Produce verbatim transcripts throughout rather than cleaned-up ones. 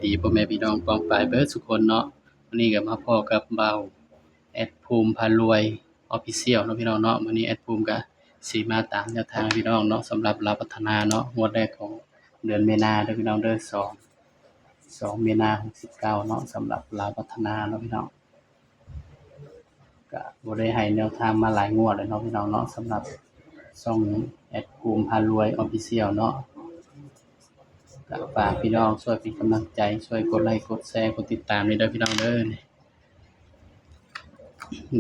ดีพ่อแม่พี่น้องป้องปายเบิดสุคนเนาะ วันนี้ก็มาพ้อกับบ่าวแอดภูมิพารวย Official เนาะพี่น้องเนาะ มื้อนี้แอดภูมิก็สิมาตามแนวทางให้พี่น้องเนาะ สำหรับลาวพัฒนาเนาะ งวดแรกของเดือนมีนาเด้อพี่น้องเด้อ สอง สองมีนาหกสิบเก้าเนาะ สำหรับลาวพัฒนาเนาะพี่น้อง ก็บ่ได้ให้แนวทางมาหลายงวดแล้วเนาะพี่น้องเนาะ สำหรับช่องแอดภูมิพารวย Official เนาะ ก็ฝากพี่น้องช่วยเป็นกำลังใจ ช่วยกดไลค์ กดแชร์ กดติดตามนี่เด้อพี่น้องเด้อ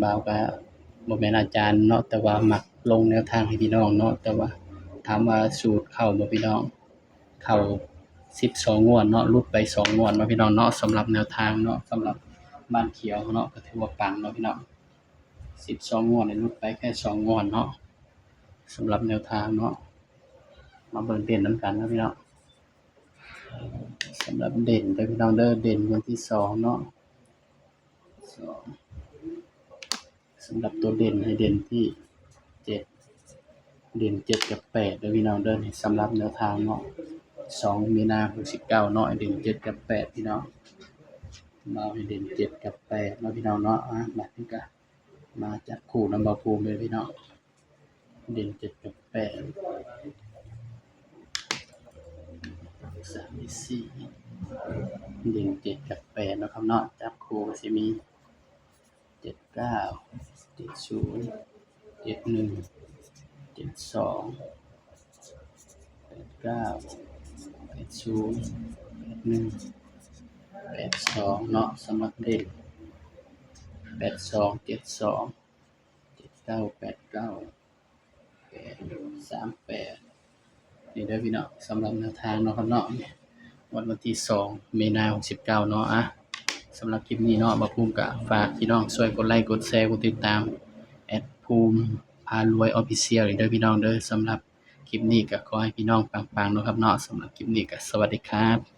บ่าวก็บ่แม่นอาจารย์เนาะ แต่ว่ามักลงแนวทางให้พี่น้องเนาะ แต่ว่าถามว่าสูตรเข้าบ่พี่น้อง เข้าสิบสองงวดเนาะ หลุดไปสองงวดเนาะพี่น้องเนาะ สำหรับแนวทางเนาะ สำหรับบ้านเขียวเนาะ ก็ถือว่าปังเนาะพี่น้อง สิบสองงวดนี่หลุดไปแค่สองงวดเนาะ สำหรับแนวทางเนาะ มาเบิ่งเด่นนำกันเนาะพี่น้อง สำหรับเด่นเด้อพี่น้องเด้อ เด่นงวดที่สองเนาะ สอง สำหรับตัวเด่นให้เด่นที่เจ็ด เด่นเจ็ดกับแปดเด้อพี่น้องเด้อ นี่สำหรับแนวทางเนาะ สองมีนาหกสิบเก้าเนาะ เด่นเจ็ดกับแปดพี่น้อง มาให้เด่นเจ็ดกับแปดเนาะพี่น้องเนาะ อ่ะ บัดนี้ก็มาจับคู่นำบ่าวภูมิเลยพี่น้อง เด่นเจ็ดกับแปด สาม สี่ เด่นเจ็ดกับแปดเนาะครับเนาะ จับคู่ก็สิมี เจ็ดเก้า เจ็ดศูนย์ เจ็ดหนึ่ง เจ็ดสอง แปดเก้า แปดศูนย์ แปดหนึ่ง แปดสองเนาะ สำหรับเด่น แปดสอง เจ็ดสอง เจ็ดเก้า แปดเก้า แปดสามแปด นี่เด้อพี่น้อง สำหรับแนวทางเนาะครับเนาะ วัน วันที่สองมีนาหกสิบเก้าเนาะ อ่ะ สำหรับคลิปนี้เนาะ บ่าวภูมิก็ฝากพี่น้องช่วยกดไลค์ กดแชร์ กดติดตาม แอดภูมิพารวย Official อีกเด้อพี่น้องเด้อ สำหรับคลิปนี้ก็ขอให้พี่น้องปังๆเนาะครับเนาะ สำหรับคลิปนี้ก็สวัสดีครับ